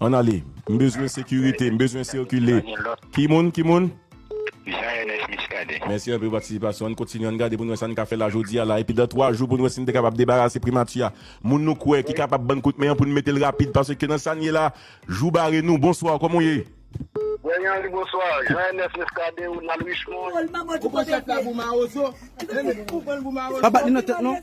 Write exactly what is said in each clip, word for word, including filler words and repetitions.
Ann ale. M bezwen sekirite, m bezwen sikile. Ki moun, ki moun? Jean Ernest Muscadin. Mèsi anpil pou patisipasyon. Ann kontinye, ann gade pou n wè sa n ka fè la jodi a la. Epi dan twa jou pou n wè si n te kapab debarase primati a. Moun nou kwè ki kapab ban n kout men an pou n mete l rapid. Paske nan sa n ye la, jou bare nou. Bonswa, kòman w ye? Bwen Henry, bonswa. Jean Ernest Muscadin, Ronald Richemond. Ou pran chèf la pou mawozo. Ou pran l pou mawozo. Pa bat li nan tèt non.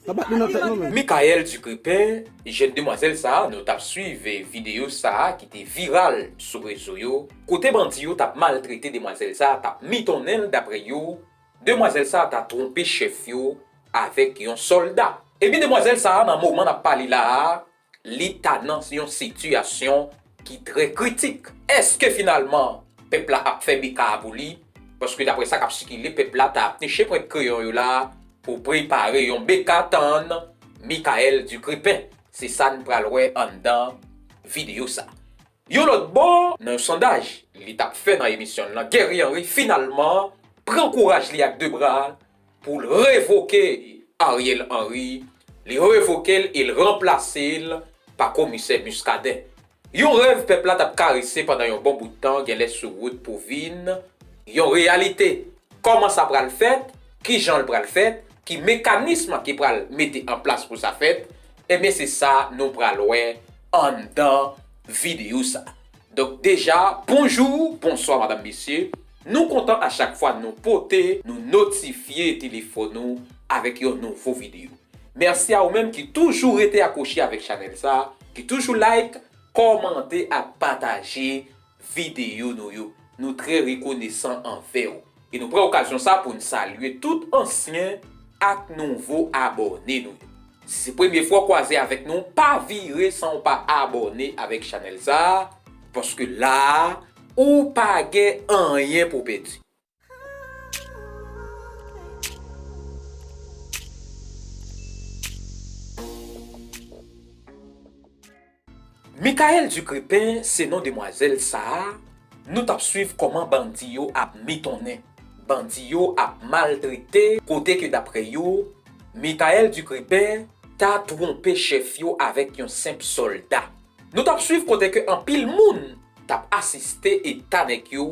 Pa bat li nan tèt non men. Michael Ducripin, jèn demwazèl sa a, nou t ap swiv videyo sa a ki te viral sou rezo yo, kote bandi yo t ap maltrete demwazèl sa a, t ap mitonnen l daprè yo, demwazèl sa a ta twonpe chèf yo avèk yon sòlda. Ebyen demwazèl sa a nan moman n ap pale la a, li ta nan yon sitiyasyon ki trè kritik. Èske finalman pèp la ap fè beka a pou li? Paske daprè sa k ap sikile, pèp la ta ap niche pwent kreyon yo la pou prepare yon beka tann Michael Ducripin. Se sa n pral wè anndan videyo sa. Yon lòt bò, nan yon sondaj li t ap fè nan emisyon l lan, Guerrier Henry finalman pran kouraj li ak de bra l pou l revoke Ariel Henry, li revoke l e l ranplase l pa Komisè Muscadin. Yon rèv pèp la t ap karese pandan yon bon bout tan genlè sou wout pou vin yon reyalite. Kòman sa pral fèt? Kijan l pral fèt? Ki mekanism ki pral mete an plas pou sa fèt? Ebyen se sa nou pral wè anndan videyo sa. Donk deja, bonjou, bonswa madanm mesye. Nou kontan a chak fwa nou pote, nou notifye telefòn ou avèk yon nouvo videyo. Mèsi a ou menm ki toujou rete akwoche avèk chanèl sa, ki toujou like, kòmante ak pataje videyo nou yo. Nou trè rekonesan anvè w. E nou pran okazyon sa pou n salye tout ansyen ak nouvo abòne nou yo. Si se premye fwa w kwaze avèk nou, pa vire san w pa abòne avèk chanèl sa, paske la a, ou pa gen anyen pou pèdi. Michael Ducripin se non demwazèl sa a, nou t ap swiv kòman bandi yo ap mitonnen, bandi yo ap maltrete, kote ke daprè yo, Michael Ducripin ta twonpe chèf yo avèk yon senp sòlda. Nou t ap swiv kote ke anpil moun t ap asiste eta nèg yo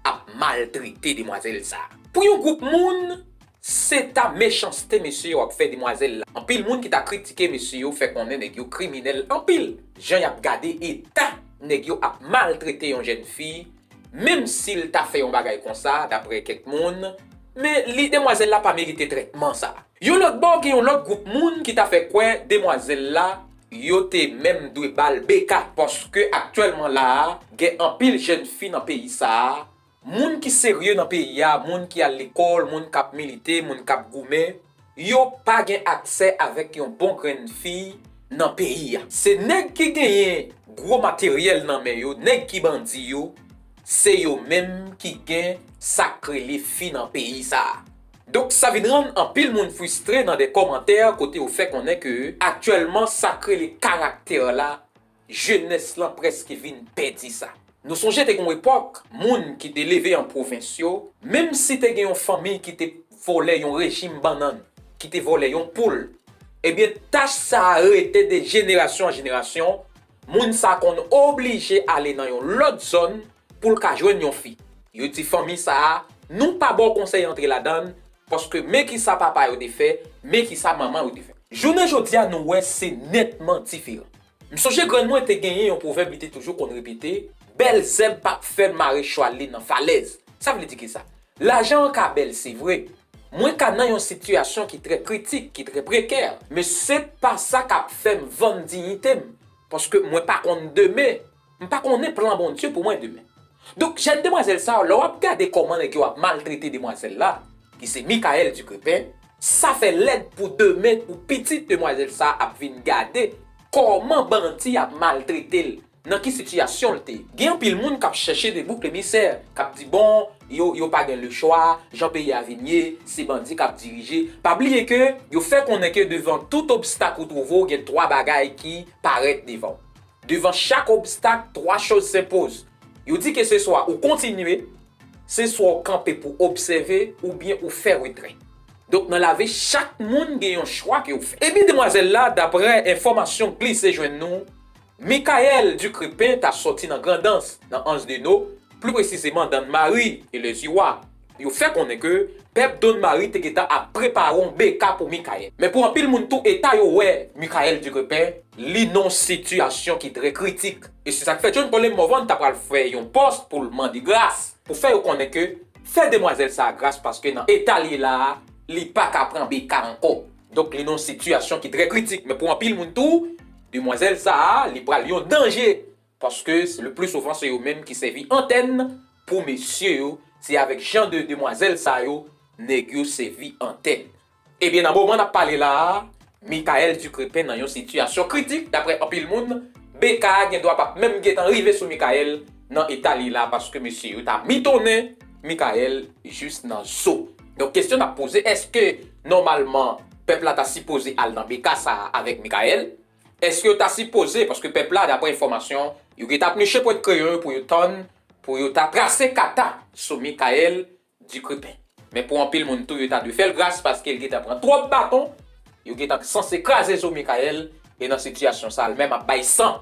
ap maltrete demwazèl sa a. Pou yon gwoup moun, se ta mechanste mesye yo ap fè demwazèl la. Anpil moun ki ta kritike mesye yo fè konnen nèg yo kriminèl anpil. Jan y ap gade eta nèg yo ap maltrete yon jèn fi, menm si l ta fè yon bagay konsa, daprè kèk moun, men li demwazèl la pa merite trètman sa. Yon lòt bò, gen yon lòt gwoup moun ki ta fè kwè demwazèl la, yo te menm dwe ba l beka, paske aktyèlman la a, gen anpil jèn fi nan peyi sa a, moun ki serye nan peyi a, moun ki al lekòl, moun k ap milite, moun k ap goumen, yo pa gen aksè avèk yon bon grenn fi nan peyi a. Se nèg ki genyen gwo materyèl nan men yo, nèg ki bandi yo, se yo menm ki gen sa k rele fi nan peyi sa a. Donk sa vin rann anpil moun fristre nan de kòmantè kote yo fè konnen ke aktyèlman sa k rele karaktè la, jenès lan prèske vin pèdi sa. Nou sonje te gen yon epòk, moun ki te leve an pwovens yo, menm si te gen yon fanmi ki te vòlè yon rejim bannann, ki te vòlè yon poul, ebyen tach sa a rete de jenerasyon an jenerasyon, moun sa a konn oblije ale nan yon lòt zòn pou l ka jwenn yon fi. Yo di fanmi sa a, nou pa ba w konsèy antre ladan l, paske men kisa papa yo te fè, men kisa manman yo te fè. Jounen jodi a nou wè se nètman diferan. M sonje grann mwen te genyen yon pwovèb li te toujou konn repete, bèl zèb p ap fè mare chwal li nan falèz. Sa vle di kisa? Lajan an ka bèl se vre. Mwen ka nan yon sitiyasyon ki trè kritik, ki trè prekè, men se pa sa k ap fè m vann diyite m, paske mwen pa konn demen. M pa konnen plan Bondye pou mwen demen. Donk, jèn demwazèl sa yo, lè w ap gade kòman nèg yo ap maltrete demwazèl la, ki se Michael Ducripin, sa fè lèd pou demen pou pitit demwazèl sa ap vin gade kòman bandi ap maltrete l, nan ki sitiyasyon l te ye. Gen anpil moun k ap chèche de bouk emisè, k ap di bon, yo, yo pa gen lechwa, jan peyi a vin ye, se bandi k ap dirije. Pa bliye ke yo fè konnen ke devan tout obstak ou twouve w, gen twa bagay ki parèt devan w. Devan chak obstak, twa choz senpoz. Yo di ke se swa ou kontinye, se swa ou kanpe pou obsève, oubyen ou fè retrè. Donk nan lavi, chak moun gen yon chwa ke ou fè. Ebyen demwazèl la, daprè enfòmasyon k glise jwenn nou, Michaël Ducrépin ta sòti nan Grandans, nan Anse des Naux, pli presizeman Dannemarie e Lèziwa. Yo fè konnen ke pèp Dannemarie te gentan ap prepare yon B K pou Michaël. Men pou anpil moun tou, eta yo wè Michaël Ducrépin, li nan yon sitiyasyon ki trè kritik. E se sa k fè John Colem Morvan ta pral fè yon pòs pou l mande gras, pou fè yo konnen ke fè demwazèl sa a gras, paske nan eta l ye la a, li pa ka pran B K ankò. Donk, li nan yon sitiyasyon ki trè kritik. Men pou anpil moun tou, demwazèl sa a, li pral yon danje. Paske se le pli souvan se yo menm ki sèvi antèn pou mesye yo. Se avèk jan de demwazèl sa yo, nèg yo sèvi antèn. Ebyen, nan moman n ap pale la a, Michaël Ducrépin nan yon sitiyasyon kritik, daprè anpil moun, B K a gen dwa p ap menm gentan rive sou Michaël nan eta li la, paske mesye yo ta mitonnen Michaël jis nan zo. Donk, kesyon n ap poze, èske nòmalman pèp la ta sipoze al nan B K sa a avèk Michaël? Èske yo ta sipoze, paske pèp la, daprè enfòmasyon, yo gentan ap niche pwent kreyon yo pou yo tann, pou yo ta trase kata sou Michaël Ducrépin. Men pou anpil moun tou, yo ta dwe fè l gras paske l gentan pran twòp baton, yo gentan sanse kraze zo Michaël, e nan sitiyasyon sa a, l menm ap bay san,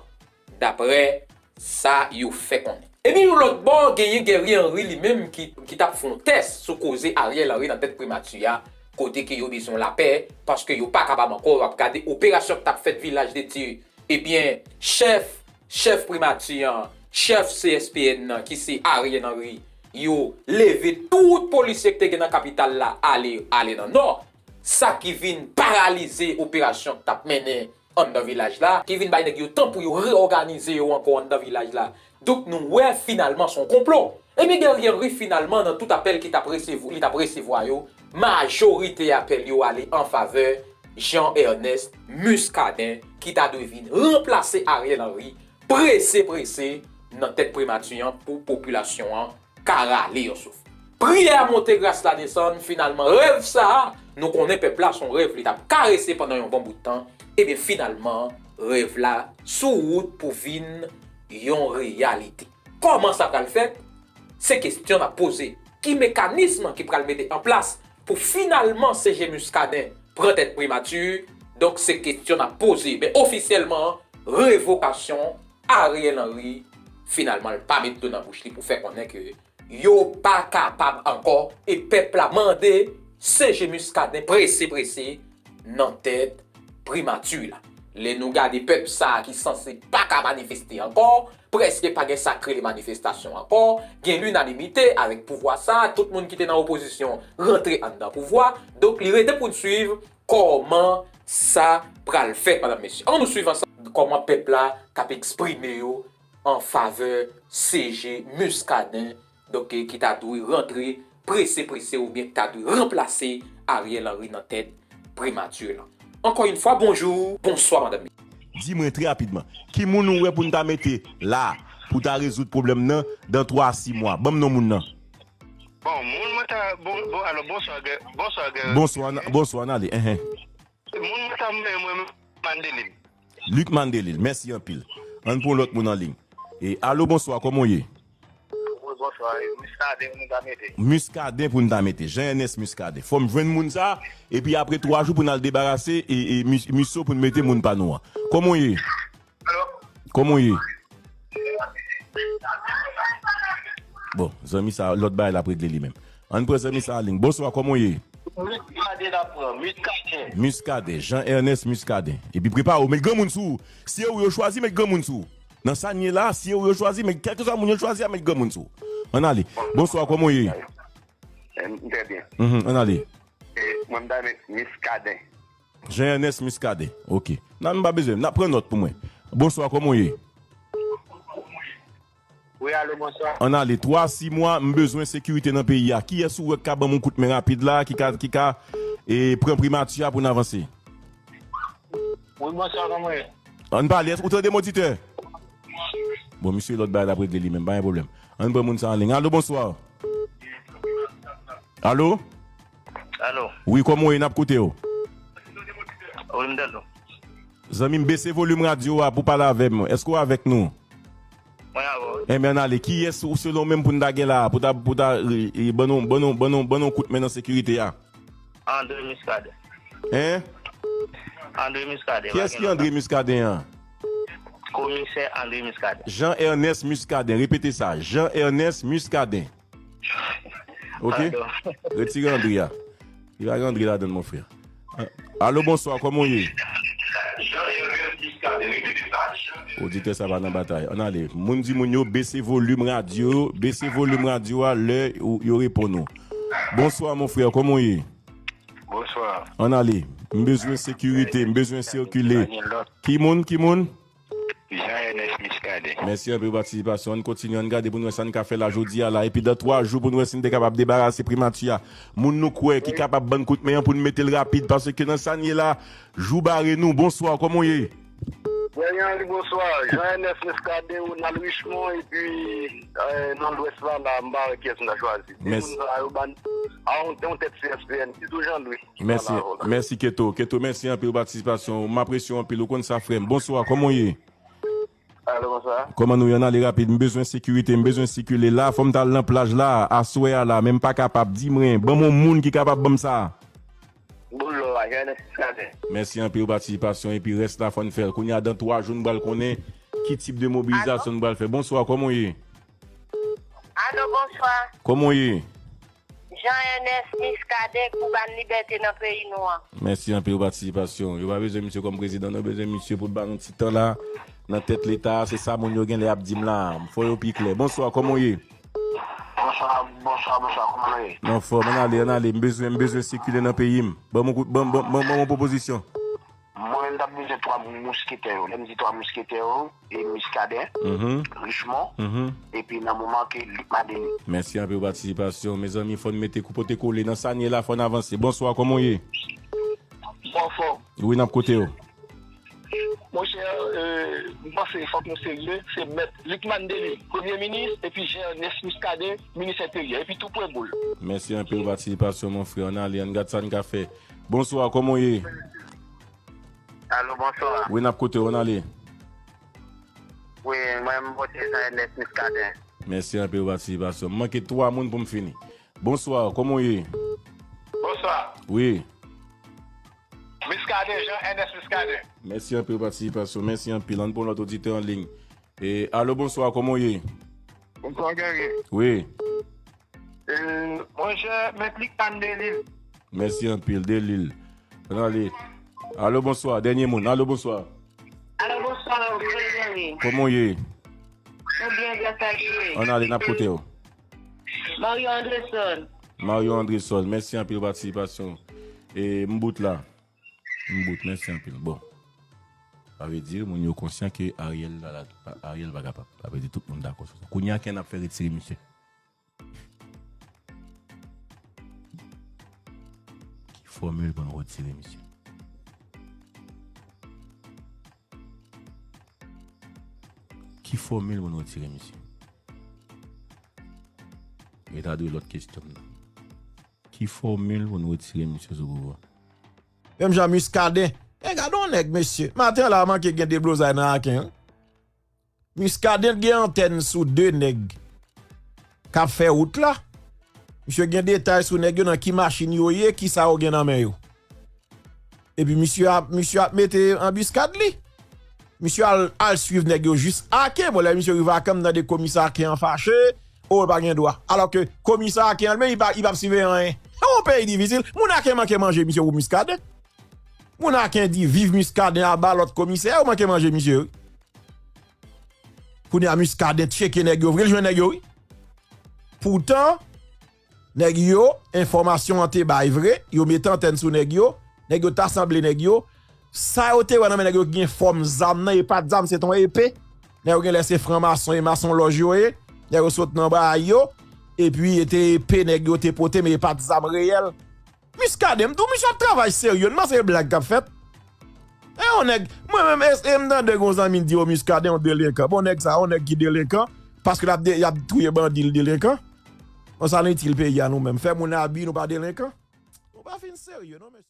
daprè sa yo fè konnen. Epi yon lòt bò, genyen Guerrier Henry li menm ki, ki t ap fè yon tès sou koze Ariel Henry nan tèt primati a, kote ke yo bezwen lapè, paske yo pa kapab ankò, w ap gade operasyon k t ap fèt Vilaj de Dye. Ebyen, chèf, chèf primati an, chèf C S P N nan, ki se Ariel Henry, yo leve tout polisye ki te gen nan kapital la ale, ale nan nò. Sa ki vin paralize operasyon k t ap mennen anndan vilaj la, ki vin bay nèg yo tan pou yo reyòganize yo ankò anndan vilaj la. Donk, nou wè finalman se yon konplo. Ebyen, Guerrier Henry, finalman, nan tout apèl ki t ap resevw-, li t ap resevwa yo, majorite apèl yo ale an favè Jean Ernest Muscadin, ki ta dwe vin ranplase Ariel Henry, prese, prese, nan tèt primati an pou popilasyon an ka rale yon souf. Priyè a monte, gras la desann, finalman, rèv sa a, nou konnen pèp la, se yon rèv li t ap karese pandan yon bon bout tan, ebyen, finalman, rèv la sou wout pou vin yon reyalite. Kòman sa pral fèt? Se kesyon n ap poze. Ki mekanism ki pral mete an plas pou finalman C G Muscadin pran tèt primati? Donk, se kesyon n ap poze. Men ofisyèlman, revokasyon Ariel Henry, finalman, l pa met do nan bouch li pou fè konnen ke yo pa kapab ankò, e pèp la mande C G Muscadin prese, prese nan tèt primati la. Lè nou gade pèp sa a ki sanse pa ka manifeste ankò, prèske pa gen sa k rele manifestasyon ankò, gen linanimite avèk pouvwa sa a, tout moun ki te nan opozisyon rantre anndan pouvwa, donk li rete pou n swiv kòman sa pral fèt, madanm, mesye. Ann nou swiv ansanm kòman pèp la k ap eksprime yo an favè C G Muscadin, donk, eh, ki ta dwe rantre prese, prese, oubyen ki ta dwe ranplase Ariel Henry nan tèt primati lan. Ankò yon fwa, bonjou, bonswa, madanm. Di mwen trè rapidman, ki moun ou wè pou n ta mete la pou ta rezoud pwoblèm nan dan twa a sis mwa? Ban m non moun nan. Bon, moun mwen ta, bon, bon, alò, bonswa, Gè-, bonswa, Gè-, Bonswa, na-, bonswa, n ale, enhen. Moun mwen ta mwen, mwen, Mandelil. Luc Mandelil, mèsi anpil. Ann pran lòt moun an liy. E, alo, bonswa, kòman w ye? Wi, bonswa. E, Muscadin pou nou ta mete. Muscadin pou nou ta mete. Jean Ernest Muscadin. Fò m jwenn moun sa, epi apre twa jou pou n al debarase, e, e, mis-, misyon pou n mete moun pa nou an. Kòman w ye? Alo? Kòman w ye? Bon, zanmi sa, lòt bagay l ap regle li menm. Ann pran zanmi sa an liy. Bonswa, kòman w ye? Muscadin n ap pran, Muscadin. Muscadin, Jean Ernest Muscadin. Epi prepare w, met granmoun sou ou. Si se ou yo chwazi, met granmoun sou ou. Nan sa n ye la, si se ou yo chwazi, met kèlkeswa moun yo chwazi a, met granmoun sou ou. Ann ale. Bonswa, kòman w ye? M trè byen. Mhm, ann ale. E, mwen, m ta met Muscadin. Jean Ernest Muscadin. Ok. Nan, m pa bezwen. N ap pran nòt pou mwen. Bonswa, kòman w ye? Wi, alo, bonswa. Ann ale, twa, sis mwa, m bezwen sekirite nan peyi a. Kiyès ou wè k ka ban m yon kout men rapid la, ki ka, ki ka, e, pran primati a pou n avanse? Wi, bonswa, kòman w ye? Ann pale, èske ou tande m, oditè? Bon, misye, lòt bagay l ap regle li menm, pa gen pwoblèm. Ann pran moun sa an liy. Alo, bonswa. Alo? Alo? Wi, kòman w ye? N ap koute w. Wi, m tande w. Zanmi m, bese volim radyo a pou pale avè m. Èske w avèk nou? Mwen avè w. Enben, ann ale. Kiyès ou, selon w menm, pou n ta gen la a, pou ta, pou ta, e, e, ban nou, ban nou, ban nou, ban nou kout men nan sekirite a? André Muscadin. Hein? André Muscadin. Kiyès ki André Muscadin an? Komisè André Muscadin. Jean Ernest Muscadin. Repete sa. Jean Ernest Muscadin. Ok? Padon. Retire André a. Li pa gen André ladan l, mon frè. Alo, bonswa, kòman w ye? Oditè sa pa nan batay. Ann ale. Moun di moun yo, bese volim radyo yo, bese volim radyo a lè yo, yo reponn ou. Bonswa, mon frè, kòman w ye? Bonswa. Ann ale. M bezwen sekirite, m bezwen sikile. Ki moun, ki moun? Jean Ernest Muscadin. Mèsi anpil pou patisipasyon. Ann kontinye, ann gade pou n wè sa n ka fè la jodi a la. Epi dan twa jou pou n wè si n te kapab debarase primati a. Moun nou kwè ki kapab ban n kout men an pou n mete l rapid. Paske nan sa n ye la, jou bare nou. Bonswa, kòman w ye? Byen, Henry, bonswa. Jean Ernest Muscadin, Ronald Richemond, epi, euh, nan Lwès la, la, m pa wè kiyès m ta chwazi. Mèsi. Moun sa yo ban, a, on, on tèt C S P N, sitou Jean Louis. Mèsi, mèsi Keto. Keto, mèsi anpil patisipasyon ou. M apresye w anpil. Ou konn sa, frè m. Bonswa, kòman w ye? Alo, bonswa. Kòman nou ye? Ann ale rapid. M bezwen sekirite, m bezwen sikile. La, fò m t al nan plaj la, aswè a la, men m pa kapab. Di mwen, ban m yon moun ki kapab ban m sa. Boulò a, Jean Ernest Muscadin. Mèsi anpil patisipasyon. Epi rès la, fò n fè l. Kounye a, dan twa jou, n pral konnen ki tip de mobilizasyon n pral fè. Bonswa, kòman w ye? Alo, bonswa. Kòman w ye? Jean Ernest Muscadin pou ban libète nan peyi nou an. Mèsi anpil patisipasyon. Yo pa bezwen misye kòm prezidan, nou bezwen misye pou l ba nou ti tan la nan tèt Leta. Se sa moun yo genlè ap di m la. Fò yo pi klè. Bonswa, kòman w ye? Bonswa, bonswa, bonswa, kòman nou ye? Nan fòm, ann ale, ann ale. M bezwen, m bezwen sikile nan peyi m. Ban m yon kout, ban, ban, ban, ban m yon pwopozisyon. Mwen menm, m t ap bezwen twa mousketè yo. Lè m di twa mousketè yo, e Muscadin, Mhm. Richemond, Mhm. epi nan moman ke Luc Martelly. Mèsi anpil pou patisipasyon. Mezanmi, fò n mete kou pote kole nan sa n ye la, fò n avanse. Bonswa, kòman w ye? Bonswa. Wi, n ap koute w. Monchè, euh, m panse fòk nou serye. Se mèt Luc Martelly, premye minis, epi Jean Ernest Muscadin, minis enteryè, epi tou pwen boul. Mèsi anpil pou patisipasyon, mon frè. Ann ale, ann gad sa n ka fè. Bonswa, kòman w ye? Alo, bonswa. Wi, n ap koute w, ann ale. Wi, mwen, m vote Jean Ernest Muscadin. Mèsi anpil pou patisipasyon. M manke twa moun pou m fini. Bonswa, kòman w ye? Bonswa. Wi. Muscadin, Jean Ernest Muscadin. Mèsi anpil pou patisipasyon. Mèsi anpil. Ann pran lòt oditè an liy. E, alo, bonswa, kòman w ye? Bonswa, Guerrier. Wi. E, monchè, mèt Liktan Delil. Mèsi anpil, Delil. Ann ale. Alo, bonswa, dènye moun. Alo, bonswa. Alo, bonswa, Frederic. Kòman w ye? Mwen byen, gras a Dye. Ann ale, n ap koute w. Mario Andresol. Mario Andresol, mèsi anpil patisipasyon. E, m bout la. M bout, mèsi anpil. Bon. Sa vle di, moun yo konsyan ke Ariel la, la, Ariel pa kapab. Sa vle di, tout moun dakò sou sa. Kounye a, ki n ap fè retire misye? Ki fòmil pou n retire misye? Ki fòmil pou n retire misye? E ta dwe lòt kesyon m nan. Ki fòmil pou n retire misye sou pouvwa? Menm jan Muscadin. E gade yon nèg, mesye. Maten an la, manke gen deblozay nan Aken, wi. Muscadin gen antèn sou de nèg k ap fè wout la. Misye gen detay sou nèg yo, nan ki machin yo ye, kisa yo gen nan men yo. Epi misye ap, misye ap mete anbiskad li. Misye al, al swiv nèg yo jis Aken. Bon, lè misye rive Aken, m tande komisè Aken an fache. O, l pa gen dwa. Alòske komisè Aken an li menm, li pa, li p ap siveye anyen. Se yon peyi difisil. Moun Aken manke manje misye pou Muscadin. Moun Aken di viv Muscadin, aba lòt komisè, yo manke manje misye, wi. Kounye a Muscadin tcheke nèg yo vre, l jwenn nèg yo, wi. Poutan, nèg yo, enfòmasyon an te bay vre, yo mete antèn sou nèg yo, nèg yo ta sanble nèg yo. Sa yo te wè nan men nèg yo ki gen fòm zam nan, e pa t zam, se t on epe. Nèg yo genlè se franmason, e masonlòj yo ye. Nèg yo sot nan bay yo, epi e te epe nèg yo te pote, men e pa t zam reyèl. Muscadin, m di w, misye ap travay serye, m panse se blag k ap fèt. E yon nèg, mwen menm, e, e m tande gon zanmi di yo Muscadin yon delenkan. Bon, nèg sa, yon nèg ki delenkan, paske l ap de, y ap touye bandi, l delenkan. Bon, sa nou itil peyi a nou menm? Fè moun abi, nou pa delenkan? Nou pa fin serye, non, mesye.